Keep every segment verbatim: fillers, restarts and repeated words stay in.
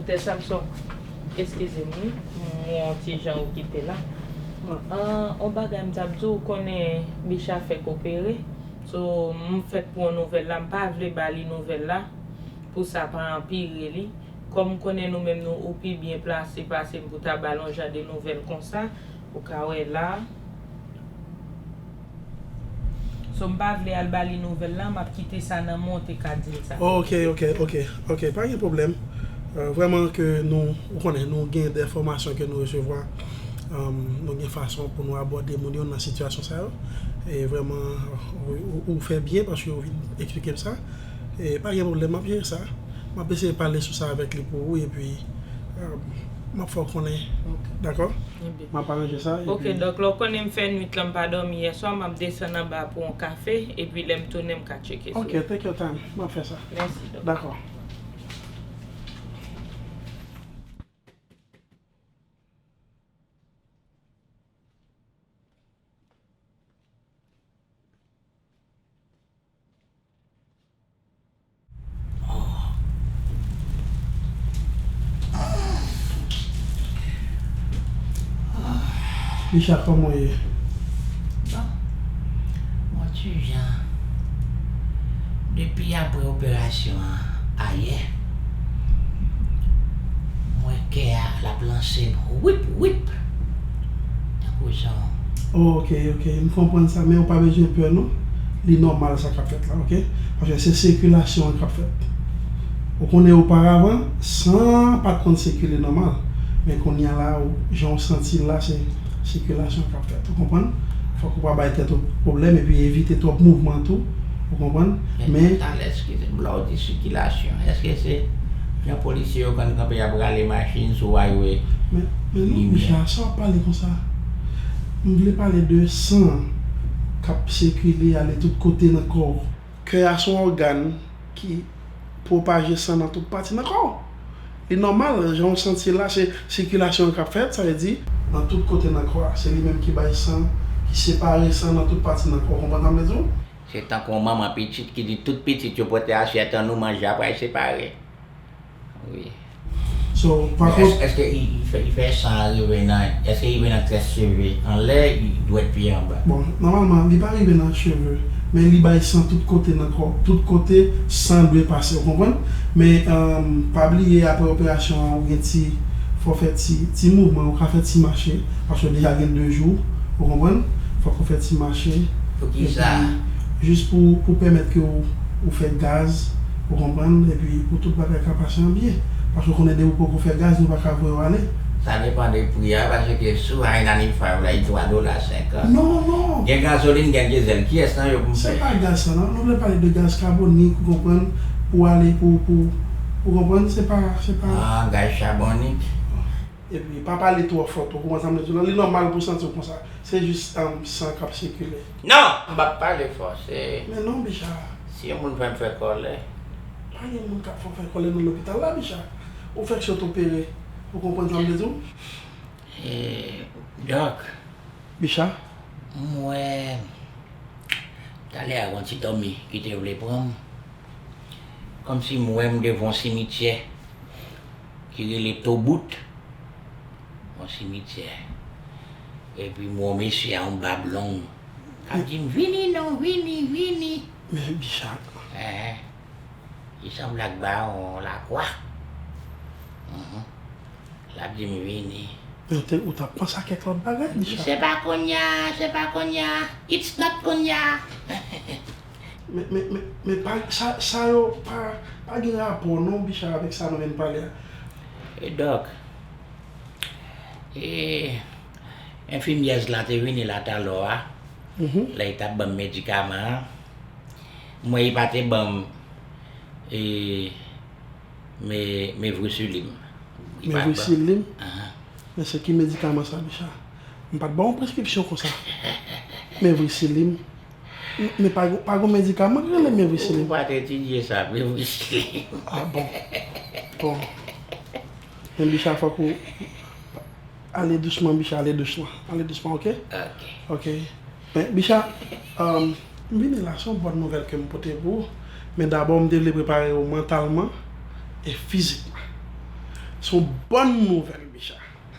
Sè Samson, eskize m wi, m yon ti jan okite la. Bon, an, on bagay m t ap di w, ou konnen Bicha fèk opere. So, m fèk pran nouvèl la, m pa vle ba li nouvèl la, pou sa pa anpire li. Kòm m konnen nou menm nou, ou pi byen plase pase m pou ta ba l yon jan de nouvèl konsa, ou ka wè la. So, m pa vle al ba li nouvèl la, m ap kite sa nan men w te ka di l sa. Oh, ok, ok, ok, ok, pa gen pwoblèm. Euh, vrèman ke nou, ou konnen, nou gen de enfòmasyon ke nou resevwa, euh, nou gen fason pou nou abòde moun yo nan sitiyasyon sa yo. E vrèman, ou, ou, ou fè byen paske ou vin eksplike m sa. E pa gen pwoblèm, m ap jere sa. M ap eseye pale sou sa avèk li pou ou, epi, euh, m ap fè w konnen. Ok. Dakò? Ebyen. M ap aranje sa, ok, epi donk, lè w konnen m fè nwit lan, m pa dòmi yè swa, m ap desann anba pou yon kafe, epi lè m tounen, m ka tcheke sou ou. Ok, take your time. M ap fè sa. Mèsi, dòk. Dakò. Bicha, kòman w ye? Bon, yon ti jan. Depi apre operasyon an ayè, m wè kè a l ap lanse m wip, wip. Tankou se yon... Oh, ok, ok, m konprann sa, men ou pa bezwen pè non. Li nòmal sa k ap fèt la, ok? Paske se sikilasyon an k ap fèt. Ou konnen oparavan, san an pa t konn sikile nòmal. Men kounye a la, ou, jan w santi l la, se sikilasyon k ap fèt. Ou konprann? Fòk ou pa bay tèt ou pwoblèm epi evite twòp mouvman tou. Ou konprann? Men, men talè, eskize m, lè w di sikilasyon, èske se jan polisye yo konn kanpe y ap rale machin sou highway? Men, men non, Bicha, sa w ap pale konsa? M vle pale de san k ap sikile ale tout kote nan kò w. Kè a se yon ògàn ki pwopaje san nan tout pati nan kò w. Li nòmal, jan w santi l la, se sikilasyon an k ap fèt, sa vle di, nan tout kote nan kò a. Se li menm ki bay san, ki separe san nan tout pati nan kò w. Konprann sa m vle di w? Se tankou yon manman pitit ki di tout pitit yo pote asyèt an nou manje, apre l separe. Wi. So, pa kont, èske li, li fè, li fè san an rive nan, èske li rive nan krès cheve anlè, li dwèt pye anba? Bon, nòmalman, li pa rive nan cheve, men li bay san tout kote nan kò. Tout kote san dwe pase, ou konprann? Men, um, pa bliye, apre operasyon an, ou gen ti, fò fè ti, ti mouvman, ou ka fè ti mache, paske w deja gen de jou, ou konprann? Fòk ou fè ti mache. Poukisa? Epi, jis pou, pou pèmèt ke ou, ou fè gaz, ou konprann, epi pou tout bagay ka pase an byen. Paske w konnen depi w poko fè gaz, nou pa ka voye w ale. Sa depann de pri a, paske sou I ninety-five la, li twa dola senkant. Non, non. Gen gazolin, gen dyezèl. Kiyès nan yo pou m fè? Se pa gaz sa, non. Nou vle pale de gaz kabonik, ou konprann, pou ale, pou, pou, ou konprann, se pa, se pa... Ah, gaz chabonik. Epi, pa pale twò fò tou, ou konprann sa m vle di w la? Li nòmal pou w santi w konsa. Se jis, um, san k ap sikile. Non! M p ap pale fò, se... Men non, Bicha. Si yon moun fè m fè kòlè. Pa gen moun k ap fè w fè kòlè nan lopital la, Bicha. Ou fèk sot opere. Ou konprann sa m vle di w? E, dòk. Bicha? M wè, talè a, yon ti dòmi ki te vle pran m. Kòmsi m wè m devan yon simityè ki rele Tobout. Yon simityè. Epi m wè yon mesye a yon bab long k ap di m, "Vini non, vini, vini." Men Bicha. Enhen. Li sanble ak bawon lakwa. Mhm. L ap di m, "Vini." Men ou te, ou t ap panse a kèk lòt bagay, Bicha. Se pa kounye a, se pa kounye a. It's not kounye a. Men, men, men, men pa, sa, sa yo pa, pa gen rapò non, Bicha, avèk sa nou vin pale a. E dòk, e, enfimyèz la te vini la talò a, mhm, lè li t ap ban m medikaman an, m wè li pa te ban m, e, me, mevrisilin. Li pa ban m. Mevrisilin? Ahan. Men se ki medikaman sa, Bicha? M pa t ba w yon preskripsyon konsa. Mevrisilin. M, men pa, pa gon medikaman ki rele mevrisilin. Ou pa t etidye sa, mevrisilin. Ah bon. Bon. Men Bicha, fòk ou ale dousman, Bicha, ale dousman. Ale dousman, ok? Ok. Ok. Men Bicha, um, m vini la, se yon bòn nouvèl ke m pote pou ou. Men dabò, m te vle prepare w mantalman e fizikman. Se yon bòn nouvèl, Bicha.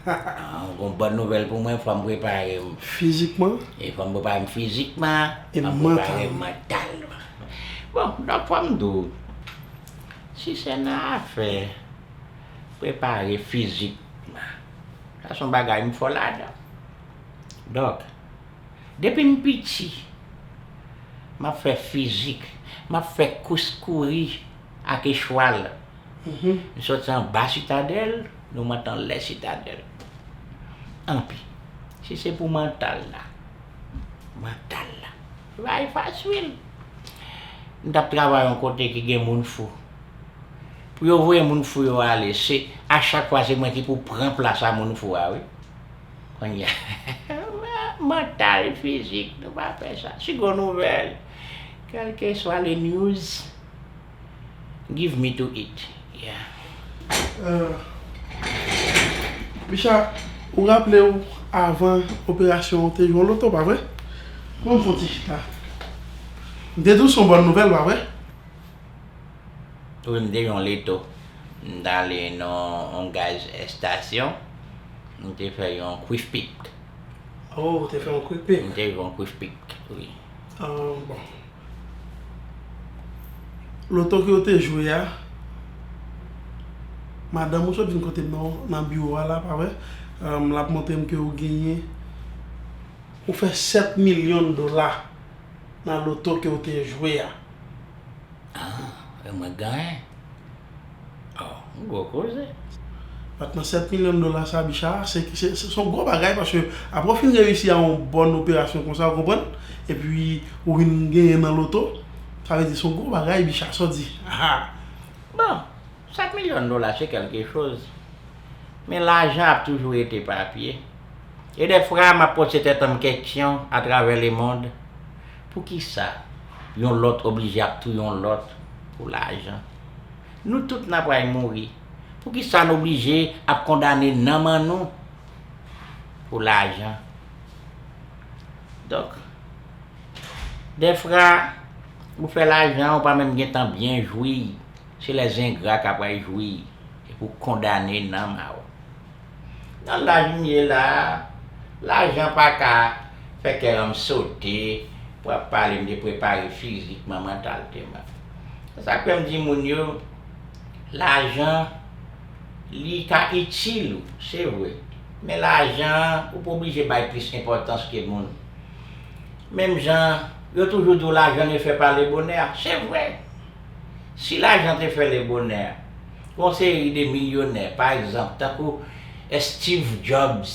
Ah, gon bòn nouvèl pou mwen, fò m prepare m. Fizikman. E fò m prepare m fizikman, e fò m prepare m mantalman. Bon, donk fò m di w, si se nan afè prepare fizikman, sa se yon bagay m fò ladan. Donk, depi m piti, m ap fè fizik, m ap fè kous kouri ak chwal. M soti anba Sitadèl, nou monte anlè Sitadèl. Anpi, si se pou mantal la, mantal la, se bagay fasil. M t ap travay yon kote ki gen moun fou. Pou yo voye moun fou yo ale, se a chak fwa se mwen ki pou pran plas a moun fou a, wi. Kounye a, mantal, fizik, nou pa fè sa. Si gon nouvèl, kèlkeswa le news, give me to it. Yeah. Euh, Bicha, ou raple w avan operasyon ou te jwe yon loto, pa vre? Bon, m fon ti chita. M te di w se yon bòn nouvèl, pa vre? Wi, m te jwe yon loto. M t ale nan yon gaz estasyon. M te fè yon Quick Pick. Oh, ou te fè yon Quick Pick? M te jwe yon Quick Pick, wi. Ah, bon. Loto ke w te jwe a, madanm ou sot vin kote m nan, nan biwo a la, pa vre? Euh, l ap montre m ke ou genyen, ou fè sèt milyon dola nan loto ke w te jwe a. Ah, e mwen k genyen? Oh, yon gwo koze. Patnè, sèt milyon dola sa, Bicha, se, se, se, se yon gwo bagay, paske apre w fin reyisi a yon bòn operasyon konsa, ou konprann? Epi ou vin genyen nan loto, sa vle di se yon gwo bagay, Bicha, sa w di? Ah! Bon, sèt milyon dola se kèlke choz. Men lajan ap toujou rete papye. E dèfwa, m ap poze tèt an m kesyon atravè lemonn, poukisa yon lòt oblije ap touye yon lòt pou lajan? Nou tout n ap pral mouri. Poukisa n oblije ap kondane nanm an nou pou lajan? Donk, dèfwa, ou fè lajan, ou pa menm gentan byen jwi. Se lèzengra k ap pral jwi, epi w kondane nanm a w. Nan laj m ye la a, lajan pa ka fè kè an m sote pou ap pale m de prepare fizikman, mantalteman. Se sa k fè m di moun yo, lajan, li ka itil ou, se vre. Men lajan, ou pa oblije bay plis enpòtans ke moun. Menm jan yo toujou di w lajan ne fait pas le bonheur, se vre. Si lajan te fè le bonè, gon seri de milyonè, pa egzanp, tankou Steve Jobs,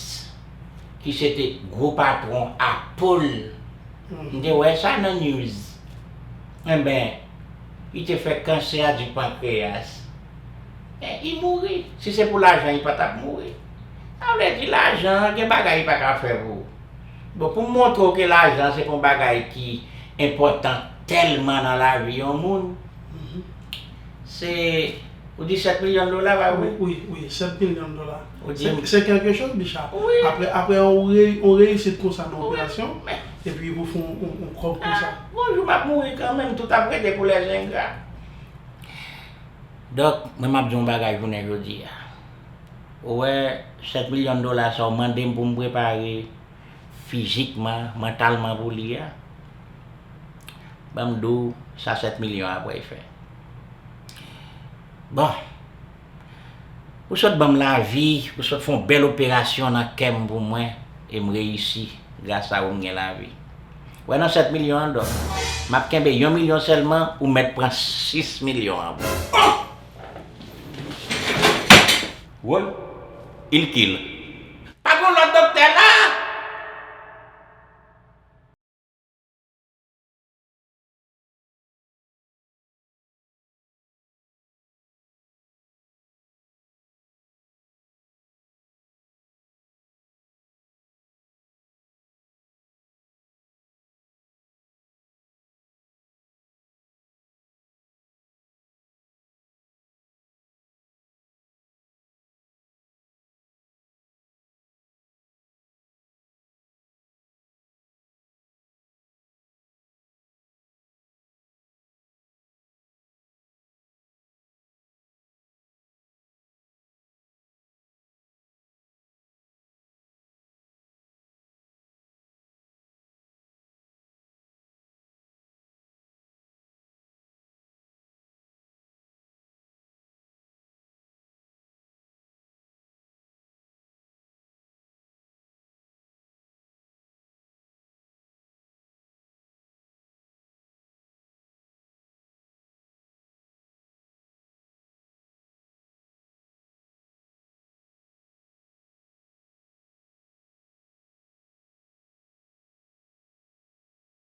ki se te gwo patwon Apple, m te wè sa nan news. Enben, li te fè kansè di pankreyas. Men, li mouri. Si se pou lajan, li pa t ap mouri. Sa vle di lajan, gen bagay li pa ka fè pou ou. Bon, pou m montre w ke lajan se pa yon bagay ki enpòtan tèlman nan lavi yon moun, se, ou di sèt milyon dola, pa vre? Wi, wi, sèt milyon dola. Se, se kèlke choz, Bicha. Apre, apre yon, re, yon reyisit konsa nan operasyon, epi pou fè yon, yon, yon kòb konsa. Bon, yon jou m ap mouri kanmenm, tout ap rete pou lèzengra. Donk, mwen m ap di yon bagay jounen jodi a. Ou wè, sèt milyon dola sa w mande m pou m prepare fizikman, mantalman pou li a, ban m di w sa sèt milyon an pral fè. Bon, ou sot ban m lavi, ou sot fè yon bèl operasyon nan kè m pou mwen, e m reyisi. Gras a ou m gen lavi. Wè nan sèt milyon an, Dòk, m ap kenbe yon milyon sèlman, ou mèt pran sis milyon an pou ou. Woy, il kill.